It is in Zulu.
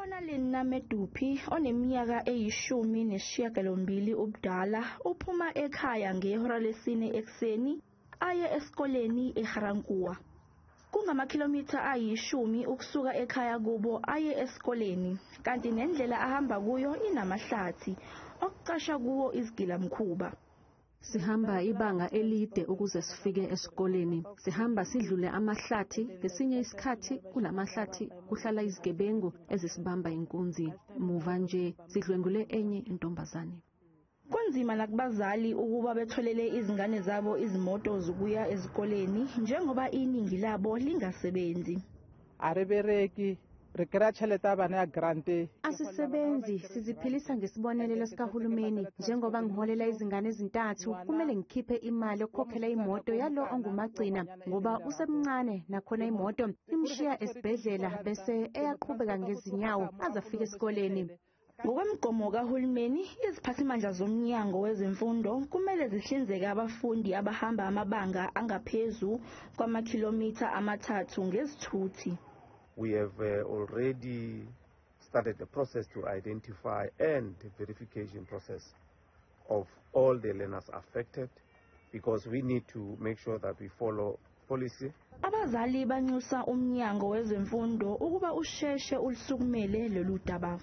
Onalenna Medupi oneminyaka eyi-18 ubudala uphuma ekhaya ngehora lesi-4 ekuseni aye esikoleni eGarankuwa. Kungamakhilomitha ayi-10 ukusuka ekhaya kubo aye esikoleni, kanti nendlela ahamba kuyo inamahlathi okucasha kuwo izigilamkhuba. Sihamba ibanga elide ukuze sifike esikoleni. Sihamba sidlule amahlathi, ngesinye isikhathi kulamahlathi kuhlala izigebengu ezisibamba inkunzi. Muva nje sidlwengule enye intombazane. Kunzima nakubazali ukuba betholele izingane zabo izimoto zokuya ezikoleni njengoba iningi labo lingasebenzi. A re bereke, re kry-a tšhelete ya bana ya grant. Asisebenzi, siziphilisa ngesibonelelo sikahulumeni. Njengoba ngiholela izingane ezintathu, kumele ngikhiphe imali yokukhokhela imoto yalo ongumagcina ngoba usemncane, nakhona imoto imshiya esibhedlela bese eyaqhubeka ngezinyawo aze afike esikoleni. Ngokwemigomo kahulumeni, iziphathimandla zomnyango wezemfundo kumele zihlinzeke abafundi abahamba amabanga angaphezu kwamakhilomitha 3 ngezithuthi. We have already started the process to identify and the verification process of all the learners affected, because we need to make sure that we follow policy. Abazali banxusa umnyango wezemfundo ukuba usheshe ulusukumele lolu daba.